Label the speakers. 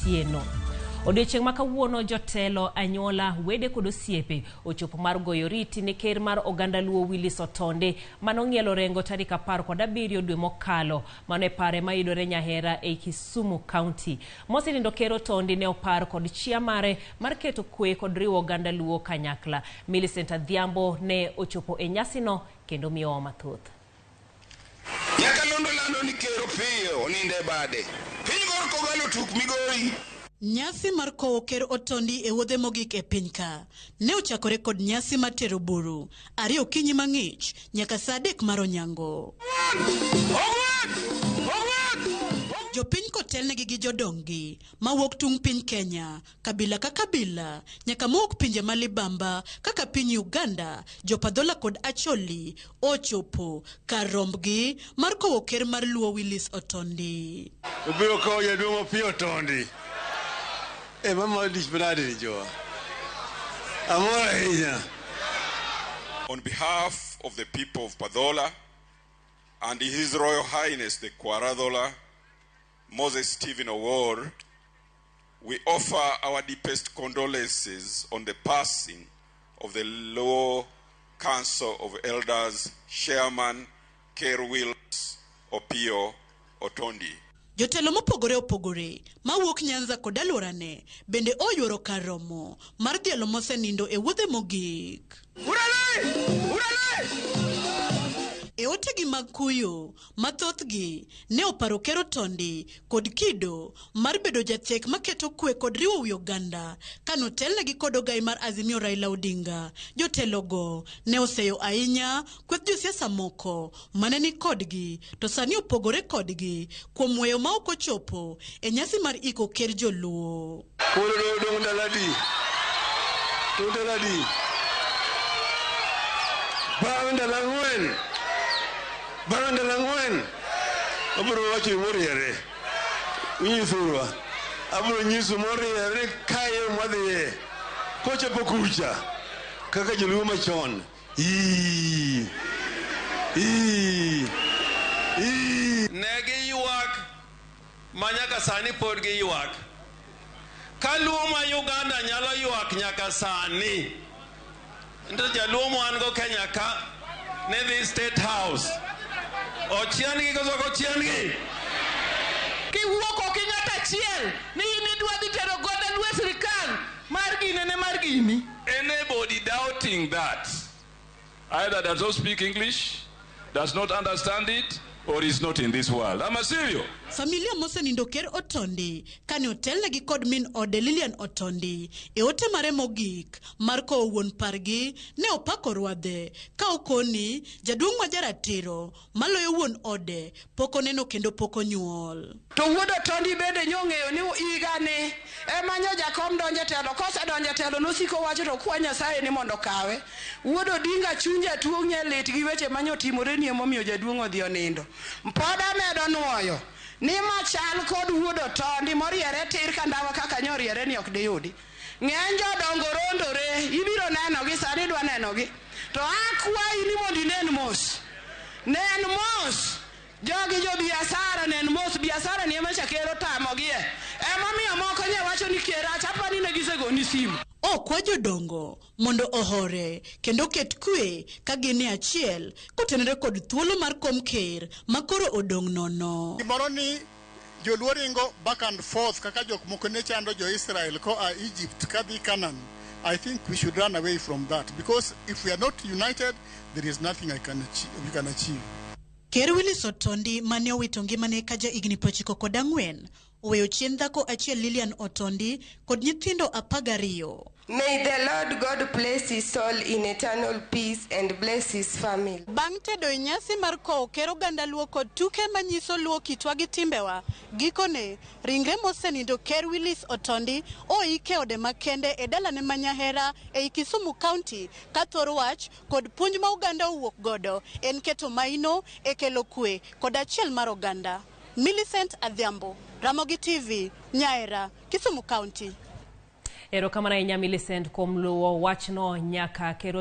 Speaker 1: otieno. Odiochieng' ma kawuono jotelo, anyuola, wede kod osiepe ochopo mar goyo oriti ne ker mar oganda Luo Willis Otondi mane ong'ielo orengo tarik 17 dwe mokalo. Mano e pare mayudore Nyahera ei Kisumu County. Mosenindo Ker Otondi ne opar kod chia mare mar keto kwe kod riwo oganda Luo kanyakla. Millicent Adhiambo ne ochopo e nyasino kendo miyowa mathoth.
Speaker 2: Nyakalondo lando ni Ker Opiyo onindo e bade. Piny gor kogalo tuk Migori.
Speaker 3: Nyasi mar kowo Ker Otondi e wuodhe mogik e pinyka ne ochakore kod nyasi mar tero buru ariyo okinyi mang'ich nyaka saa 3 mar onyango. Jopiny kotelnegi gi jodonggi mawuok tung' piny Kenya, kabila ka kabila, nyaka mowuok pinje ma libamba kaka piny Uganda, Jopadhola kod Acholi ochopo kar rombgi mar kowo ker mar Luo Willis Otondi.
Speaker 4: Obiro kowo jaduong' Opiyo Otondi. E mama dich manade ni jowa. Amor ahinya.
Speaker 2: On behalf of the people of Padhola and His Royal Highness the Kwaradhola, Moses Stephen Owor, we offer our deepest condolences on the passing of the Luo Council of Elders Chairman Ker Wills Opiyo Otondi.
Speaker 3: Jotelo mopogore opogore mawuok Nyanza kod alworane bende oyuoro kar romo mar dhialo mosenindo e wuodhe mogik. E otegi mag kuyo, mathothgi ne oparo Ker Otondi kod kido mar bedo jathek maketo kwe kod riwo wi oganda kanotelnegi kod ogai mar Azimio Raila Odinga. Jotelogo ne oseyo ahinya kweth josiasa moko mane ni kodgi to sani opogore kodgi kuom weyo ma ok ochopo e nyasi mar iko ker joluo.
Speaker 4: Koro dong' ndalo adi? Dong' ndalo adi? Bang' ndalo ang'wen. Bang' ndalo ang'wen. Abiro wacho moriere. Unyisurwa. Abiro nyiso moriere kae mwadhiye. Kochopo kucha. Kaka joluo machon. Ii. Ii. Ii.
Speaker 5: Ne giywak ma nyaka sani pod giywak. Ka Luo ma Uganda nyalo ywak nyaka sani. Nto jaluo ma go Kenya ka ne dhi State House. Ochian-gi koso ok ochian-gi?
Speaker 6: Kiwuok ok ing'ato achiel ni in idwa dhi tero goda Luo e sirikal mar gine ne mar gini.
Speaker 7: Anybody doubting that either does not speak English, does not understand it, or is not in this world. I'm serious.
Speaker 3: Familia mosenindo Ker Otondi kane otelnegi kod min ode Lilian Otondi e ote mare mogik mar kowo wuon pargi ne opako rwadhe ka okoni jaduong' ma jaratiro maloyo wuon ode pok oneno kendo pok onyuol.
Speaker 6: To wuod Otondi bende nyong'eyo ni higani ema nyo jakom donjo e telo, kosedonjo e telo nosiko wacho to kwa Nyasaye ni mondo okawe. Wuod Odinga chunja tuo nye lit gi weche manyotimore ni emomiyo jaduong' odhi onindo. Pod amedo nuoyo ni machal kod wuod Otondi moriere tir ka ndawa kaka nyoriere ni ok diyudi. Ng'eny jodongo rondore, ibiro nenogi sani idwa nenogi. To akwayi ni mondo inen mos. Nen mos. Jogi jo biasara nen mos, biasara ni ema cha ker otamogie. Emomiyo moko nye wacho ni ker rach, apani ne gisegoni simu.
Speaker 3: Okwa jodongo mondo ohore kendo ket kwe ka gin e achiel kotenore kod thuolo mar kom ker ma koro odong' nono.
Speaker 8: Gimoro ni joluo ringo back and forth kaka jok moko ne chando jo Israel koa Egypt kadhi Canaan. I think we should run away from that because if we are not united, there is nothing I can achieve, we can achieve.
Speaker 3: Ker Willis Otondi mane owito ngimane ka ja higni 94 oweyo chien dhako achiel Lilian Otondi kod nyithindo 12.
Speaker 9: May the Lord God place his soul in eternal peace and bless his family.
Speaker 3: Bang' tedo e nyasi mar kowo ker oganda Luo kod tuke manyiso Luo kitwa gi timbewa, gikone ringre mosenindo Ker Willis Otondi oik e ode makende e dalane ma Nyahera ei Kisumu County ka thor wach kod puonj ma oganda owuok godo en keto maino e kelo kwe kod achiel mar oganda. Millicent Adhiambo, Ramogi TV, Nyaera, Kisumu County.
Speaker 1: Erokamano ahinya Millicent kuom luwo wachno nyaka ker.